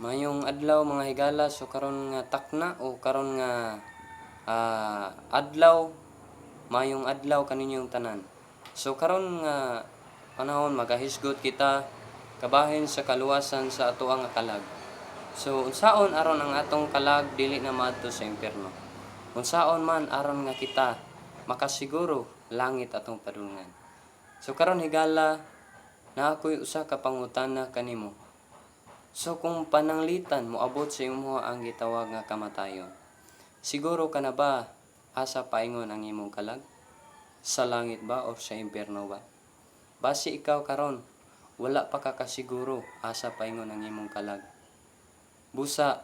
Maayong adlaw, mga higala. So karon nga takna o karon nga adlaw, maayong adlaw kaninyong tanan. So karon nga panahon, magahisgot kita kabahin sa kaluwasan sa atoang nga kalag. So unsaon aron ang atong kalag dili na maadto sa impierno? Unsaon man aron nga kita makasiguro langit atong padulngan? So karon, higala, naa ko'y usa ka pangutana kanimo. So kung pananglitan moabot sa imo ang gitawag nga kamatayon, siguro ka na ba asa paingon ang imong kalag? Sa langit ba o sa impierno ba? Basi ikaw karon wala pa ka kasiguro asa paingon ang imong kalag. Busa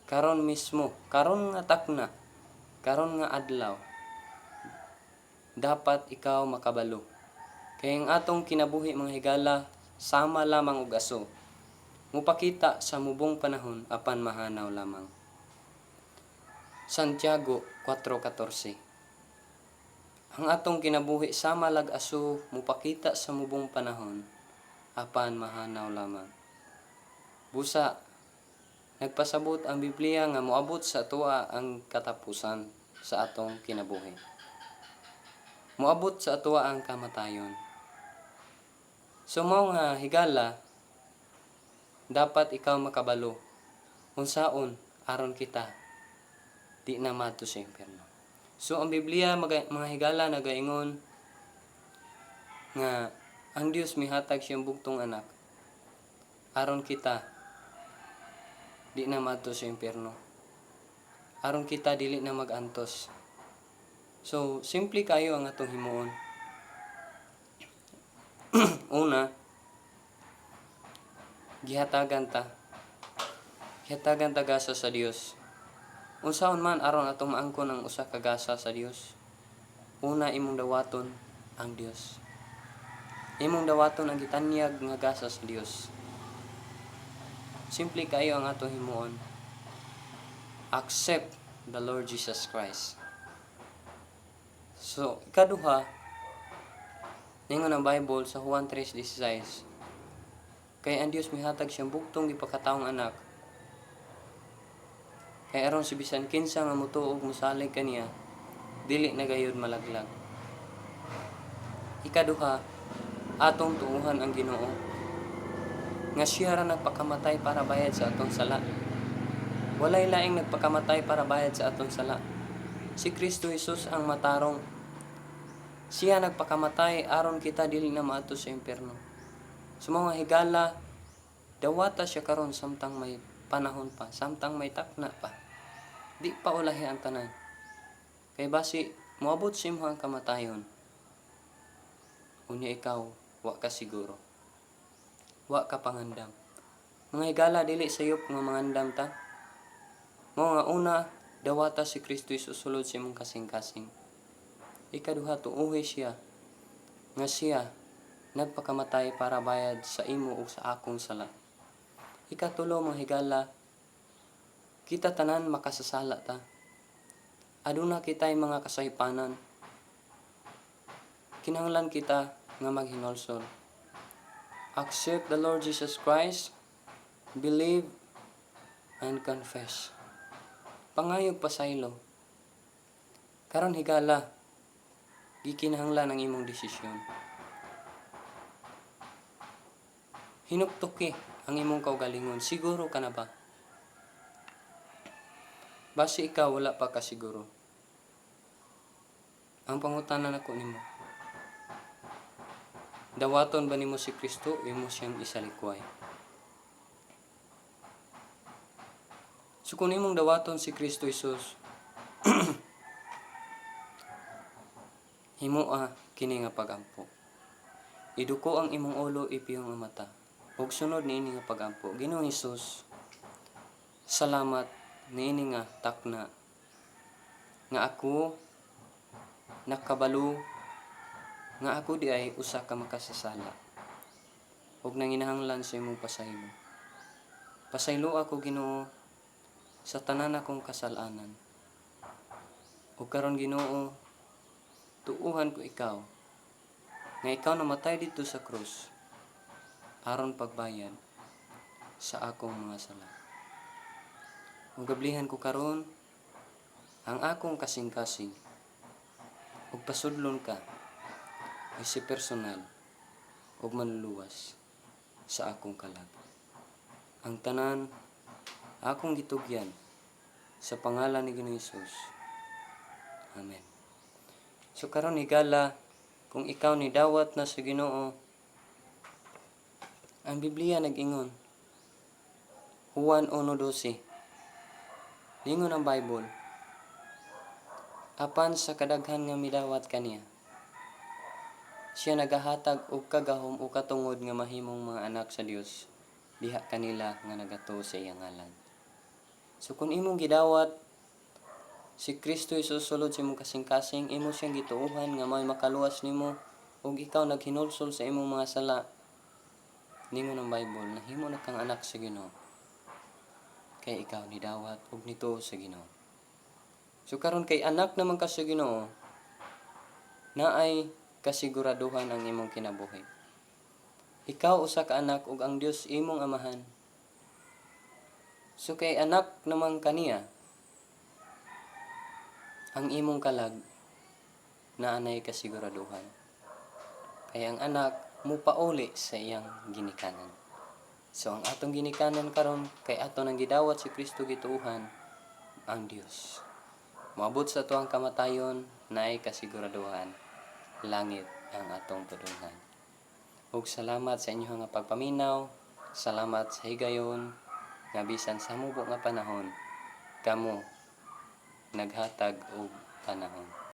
karon mismo, karon nga takna, karon nga adlaw, dapat ikaw makabalo. Kay ang atong kinabuhi, mga higala, sama lamang og aso. Mupakita sa mubong panahon apan mahanaw lamang. Santiago 4:14. Ang atong kinabuhi sama lag aso, mupakita sa mubong panahon apan mahanaw lamang. Busa nagpasabot ang Biblia nga moabot sa atoa ang katapusan sa atong kinabuhi. Moabot sa atoa ang kamatayon. So mao nga, higala, dapat ikaw makabalo unsaon aron kita di na maadto sa impyerno. So ang Biblia, mga higala, nagaingon nga ang Dios mihatag siyang bugtong anak aron kita di na maadto sa impyerno. Aron kita dili na magantos. So simple kayo ang atong himuon. Una, gihatagan ta. Gihatagan ta gasa sa Dios. Unsaon man aron atong maangkon ang usa ka gasa sa Dios? Una, imong dawaton ang Dios. Imong dawaton ang gitanyag nga gasa sa Dios. Simple kayo ang atong himuon. Accept the Lord Jesus Christ. So, ikaduha, ningon ang Bible sa Juan 3:16, kay ang Dios mihatag siyang bugtong gipakataong anak kay aron si bisan kinsa nga motuo ug mosalig kaniya dili na gayud malaglag. Ikaduha, atong tuuhan ang Ginoo nga siya ra nagpakamatay para bayad sa atong sala. Walay laing nagpakamatay para bayad sa atong sala. Si Kristo Jesus ang matarong. Siya nagpakamatay aron kita dili na maadto sa impierno. Sa mga higala, dawata siya karon samtang may panahon pa, samtang may takna pa. Di pa ulahi ang tanan. Kay basi moabot sa imo ang kamatayon. Unya ikaw, wa ka siguro. Wa ka pangandam. Mga higala, dili sayop nga mangandam ta. Mao nga una, dawata si Kristo Jesus sulod sa imong kasing-kasing. Ikaduha, tuuhi siya nga siya nagpakamatay para bayad sa imo ug sa akong sala. Ikatulo, mga higala, kita tanan makasasala ta. Aduna kita'y mga kasaypanan. Kinahanglan kita nga maghinulsol. Accept the Lord Jesus Christ, believe and confess. Pangayog pasaylo. Karon, higala, gikinahanglan ang imong desisyon. Hinuktuki ang imong kaugalingon. Siguro ka na ba? Basi ikaw wala pa ka siguro. Ang pangutana nako nimo, dawaton ba nimo si Kristo o imo siyang isalikway? So kung imong dawaton si Kristo Jesus, himoa kini nga pagampo. Iduko ang imong ulo, ipiyong ang mata. Ug sunod niini nga pagampo. Ginoong Hesus, salamat niini nga takna nga ako nakabalo nga ako di ay usa ka makasasala ug nanginahanglan sa imong pasaylo. Pasaylo ako, Ginoo, sa tanan akong kasalanan. Ug karon, Ginoo, tuuhan ko ikaw nga ikaw namatay dito sa krus aron pagbayad sa akong mga sala. Ug ablihan ko karon ang akong kasing-kasing ug pasudlon ka si personal ug manluluwas sa akong kalag. Ang tanan akong gitugyan sa pangalan ni Ginoong Hesus. Amen. So karon, higala, kung ikaw ni dawat na sa Ginoo, ang Biblia nag-ingon, Juan 1:12. Ningon ang Bible, "Apan sa kadaghan nga midawat kaniya, siya nagahatag og kagahom o katungod nga mahimong mga anak sa Dios diha kanila nga nagatuo sa iyang ngalan." So kung imong gidawat si Kristo Jesus sulod sa imong kasing-kasing, imo siyang gituohan nga may makaluwas nimo ug ikaw naghinulsol sa imong mga sala, ningon ang Bible, nahimo na kang anak sa Ginoo. Kay ikaw nidawat ug nituo sa Ginoo. So karon kay anak naman ka sa Ginoo, naay kasiguraduhan ang imong kinabuhi. Ikaw usa ka anak ug ang Dios imong amahan. So kay anak naman kaniya, ang imong kalag naanay kasiguraduhan. Kay ang anak mupauli sa iyang ginikanan. So ang atong ginikanan karon kay ato nang gidawat si Kristo, gituohan ang Dios. Moabot sa atuang kamatayon, naay kasiguraduhan, langit ang atong padulngan. Ug salamat sa inyong nga pagpaminaw, salamat sa higayon nga bisan sa mubo nga panahon kamo naghatag og panahon.